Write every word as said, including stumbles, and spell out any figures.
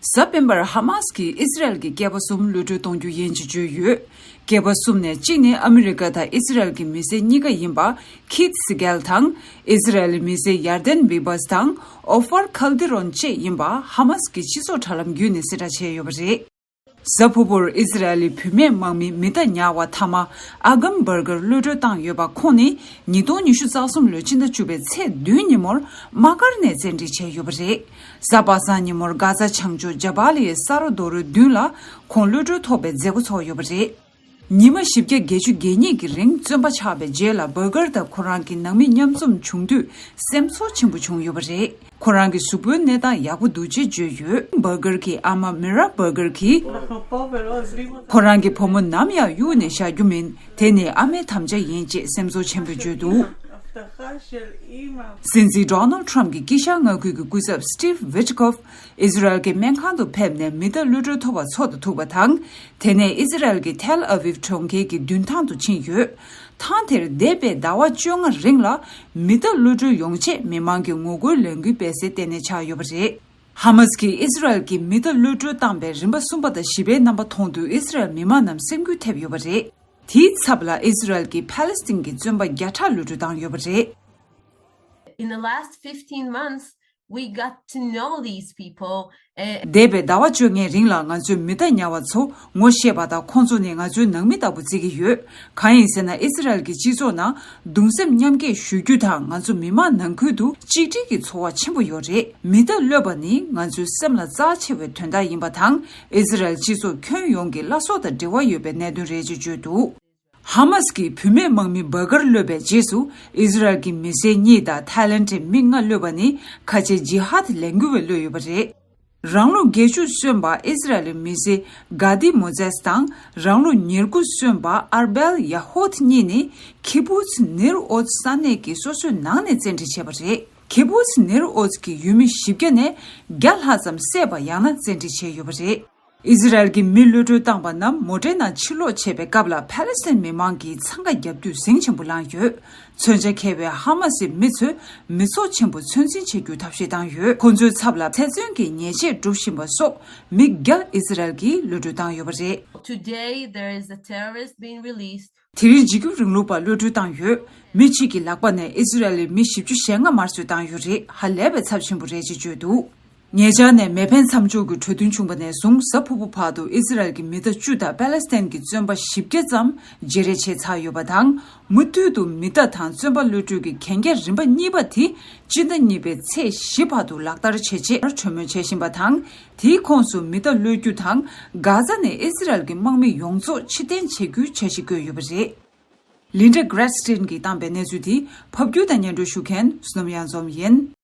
གཟའ་སྤེན་པར་ཧ་མཱས་ཀྱིས་ཨི་སི་རལ་གྱི་སྐྱེས་པ་གསུམ་གློད་གྲོལ་གཏོང་རྒྱུ་ཡིན་ཅེས་བརྗོད་ཡོད། སྐྱེས་པ་གསུམ་ནས་གཅིག་ནི་ཨ་མི་རི་ཀ་དང་ཨི་སི་རལ་གྱི་མི་སེར་གཉིས་ཀ་ཡིན་པ་ཁིད་སི་གེལ་དང་། ཨི་སི་རལ་མི་སེར་ཡར་དན་བི་བཱས་དང་ཨོ་ཧྥར་ཁལ་དི་རོན་བཅས་ཡིན་པ་ཧ་མཱས་ཀྱི་སྤྱི་ཚོགས་དྲ་ལམ་བརྒྱུད་ནས་གསལ་བསྒྲགས་བྱས་ཡོད་པ་རེད། གཟའ་ཕུར་བུར་ཨི་སི་རལ་བུད་མེད་དམག་མི་མི་ཏཱ་ཉ་ཝ་མཐའ་མ་ཨ་གམ་བར་གར་གློད་གྲོལ་བཏང་ཡོད་པ། ཁོང་ནི་ཉིས་སྟོང་ཉི་ཤུ་རྩ་གསུམ་ལོའི་ཕྱི་ཟླ་བཅུ་པའི་ཚེས་བདུན་ཉིན་མོར་དམག་སྒར་ནས་བཙན་ཁྲིད་བྱས་ཡོད་པ་རེད། གཟའ་པ་སངས་ཉིན་མོར་གྷ་ཛ་བྱང་ཕྱོགས་ཇ་བ་ལི་ཡའི་ས་རོ་རྡོ་རོལ་མདུན་ལ་ཁོང་གློད་གྲོལ་ཐོབ་པའི་མཛད་སྒོ་ཚོགས་ཡོད་པ་རེད། ཉི་མ་བཞི་བརྒྱ་བརྒྱད་ཅུ་གྱ་གཉིས་ཀྱི་རིང་བཙོན་པ་ཆགས་པའི་རྗེས་ལ་བར་གར་དང་ཁོ་རང་གི་ནང་མི་མཉམ་འཛོམས་བྱུང་དུས་སེམས་ཚོར་ཆེན་པོ་བྱུང་ཡོད་པ་རེད། ཁོ་རང་གི་གཟུགས་པོའི་གནས་སྟངས་ཡག་པོ་འདུག་ཅེས་བརྗོད་ཡོད། བར་གར་གྱི་ཨ་མ་མི་ར་བར་གར་གྱིས། ཁོ་རང་གི་བུ་མོ་ནམ་ཡང་གཡུག་ནས་བཞག་རྒྱུ་མིན། དེ་ནི་ཨ་མའི་དམ་བཅའ་ཡིན་ཅེས་སེམས་ཚོར་ཆེན་པོས་བརྗོད་འདུག། སྲིད་འཛིན་ཌོ་ནལ་ཊམ་གྱི་དཀྱིལ་ཤར་མངའ་ཁུལ་གྱི་སྐུ་ཚབ་སི་ཊིབ་ཝིཊ་ཀོབ་ཨི་སི་རལ་གྱི་སྨན་ཁང་དུ་ཕེབས་ནས་མི་གཏའ་གློད་གྲོལ་ཐོབ་པ་ཚོགས་དང་ཐུག་པ་དང་། དེ་ནས་ཨི་སི་རལ་གྱི་ཐེལ་ཨ་ཝིབ་གྲོང་ཁྱེར་གྱི་མདུན་ཐང་དུ་ཕྱིན་ཡོད། ཐང་དེར་འདས་པའི་ཟླ་བ་བཅོ་ལྔ་རིང་ལ་མི་གཏའ་གློད་གྲོལ་ཡོང་ཆེད་མི་མང་གིས་ངོ་རྒོལ་ལས་འགུལ་སྤེལ་སའི་ལྟེ་གནས་ཆགས་ཡོད་པ་རེད། ཧ་མཱས་ཀྱིས་ཨི་སི་རལ་གྱི་མི་གཏའ་གློད་གྲོལ་བཏང་པའི་རིམ་པ་གསུམ་པ་དང་བཞི་པའི་རྣམ་པ་མཐོང་དུས་ཨི་སི་རལ་མི་མང་རྣམས་སེམས་འགུལ་ཐེབས་ཡོད་པ་རེད། དེའི་ཚབ་ལ་ཨི་སི་རལ་གྱིས་ཕཱ་ལེ་སི་ཐན་གྱི་བཙོན་པ་བརྒྱ་ཕྲག་གློད་གྲོལ་བཏང་ཡོད་པ་རེད། In the last fifteen months, we got to know these people. ཨེ། འདས་པའི་ཟླ་བ་བཅོ་ལྔའི་རིང་ལ་ང་ཚོས་མི་གཏའ་ཉ་ཝ་ཚོ་ངོ་ཤེས་པ་དང་ཁོང་ཚོ་ནི་ང་ཚོའི་ནང་མི་ལྟ་བུ་བརྩི་གི་ཡོད། གང་ཡིན་ཟེར་ན་ཨི་སི་རལ་གྱི་སྤྱི་ཚོགས་ནང་གདུང་སེམས་མཉམ་སྐྱེད་ཞུ་རྒྱུ་དང་ང་ཚོ་མི་མང་ནང་ཁུལ་དུ་གཅིག་སྒྲིལ་གྱི་ཚོར་བ་ཆེན་པོ་ཡོད་རེད། མི་གཏའ་གློད་པ་ནི་ང་ཚོའི་སེམས་ལ་རྩ་ཆེ་བའི་དོན་དག་ཡིན་པ་དང་ཨི་སི་རལ་སྤྱི་ཚོགས་ཁྱོན་ཡོངས་ཀྱི་བླ་སྲོག་དང་འབྲེལ་བ་ཡོད་པའི་གནད་དོན་རེད་ཅེས་བརྗོད་འདུག། ཧ་མཱས་ཀྱིས་བུད་མེད་དམག་མི་བར་གར་གློད་པའི་རྗེས་སུ་ཨི་སི་རལ་གྱི་མི་སེར་གཉིས་དང་ཐའི་ལན་ཌའི་མི་ལྔ་གློད་པ་ནི་ཁ་ཆེ་ཇི་ཧཱད་ལས་འགུལ་བས་གློད་ཡོད་པ་རེད། རང་ལོ་བརྒྱད་ཅུ་སོན་པ་ཨི་སི་རལ་མི་སེར་གྷ་དི་མོ་ཛེས་དང་རང་ལོ་ཉེར་དགུ་སོན་པ་ཨར་བེལ་ཡ་ཧོད་གཉིས་ནི་ཁི་བུ་ཚི་ནིར་ཨོ་ཛ་ས་གནས་ཀྱི་སོ་སོའི་ནང་ནས་བཙན་ཁྲིད་བྱས་པ་རེད། ཁི་བུ་ཚི་ནིར་ཨོ་ཛ་གི་ཡུལ་མི་བཞི་བརྒྱ་ནས་བརྒྱ་ལྷག་ཙམ་བསད་པ་ཡང་ན་བཙན་ཁྲིད་བྱས་ཡོད་པ་རེད། ཨི་སི་རལ་གྱི་མི་གློད་གྲོལ་བཏང་པ་རྣམས་མོ་ཊའི་ནང་ཕྱིར་ལོག་བྱེད་པའི་སྐབས་ལ་ཕཱ་ལེ་སི་ཐན་མི་མང་གིས་འཚང་ཁ་བརྒྱབ་རྒྱུ་ཟིང་ཆེན་པོ་ལངས་ཡོད། མཚོན་ཆ་འཁྱེར་བའི་ཧ་མ་སིའི་མི་ཚོས་མི་ཚོགས་ཆེན་པོ་ཚོད་འཛིན་བྱེད་རྒྱུའི་ཐབས་ཤེས་བཏང་ཡོད། ཁོ་ཚོའི་ཚབ་ལ་ཚེ་བཙོན་གྱི་ཉེས་ཆད་སྒྲུབ་བཞིན་པ་སོགས་མི་བརྒྱ་ཨི་སི་རལ་གྱིས་གློད་གྲོལ་བཏང་ཡོད་པ་རེད། Today, there is a terrorist being released. དེ་རིང་འཇིགས་སྐུལ་རིང་ལུགས་པ་གློད་གྲོལ་བཏང་ཡོད། མི་གཅིག་གི་ལག་པ་ནས་ཨི་སི་རལ་ལི་མི་བཞི་བཅུ་ཞེ་ལྔ་དམར་གསོད་བཏང་ཡོད་རེད། ཧ་ལས་པའི་ཚབས་ཆེན་པོ་རེད་ཅེས་བརྗོད་འདུག། ཉེ་ཆར་ནས་མེ་འཕེན་མཚམས་འཇོག་གི་གྲོས་མཐུན་བྱུང་བ་ནས་བཟུང་གཟའ་ཕུར་བུ་བར་དུ་ཨི་སི་རལ་གྱི་མི་གཏའ་བཅུ་དང་པ་ལེ་སི་ཐན་གྱི་བཙོན་པ་བཞི་བརྒྱ་ཙམ་བརྗེ་རེས་བྱས་ཚར་ཡོད་པ་དང་། མུ་མཐུད་དུ་མི་གཏའ་དང་བཙོན་པ་གློད་གྲོལ་གྱི་གན་རྒྱ་རིམ་པ་གཉིས་པ་དེ་སྤྱི་ཟླ་གཉིས་པའི་ཚེས་བཞི་བར་དུ་ལག་བསྟར་བྱེད་ཆེད་གྲོས་མོལ་བྱེད་བཞིན་པ་དང་། དེའི་ཁོངས་སུ་མི་གཏའ་གློད་རྒྱུ་དང་། གྷ་ཛ་ནས་ཨི་སི་རལ་གྱི་དམག་མི་ཡོངས་རྫོགས་ཕྱིར་འཐེན་བྱེད་རྒྱུའི་འཆར་གཞི་བཀོད་ཡོད་པ་རེད། ལིན་ཌ་གྷ་རེ་སི་ཊིན་གྱིས་བཏང་པའི་གནས་ཚུལ་དེ་ཕབ་སྒྱུར་དང་སྙན་སྒྲོན་ཞུ་མཁན་བསོད་ནམས་གཡང་འཛོམས་ཡིན།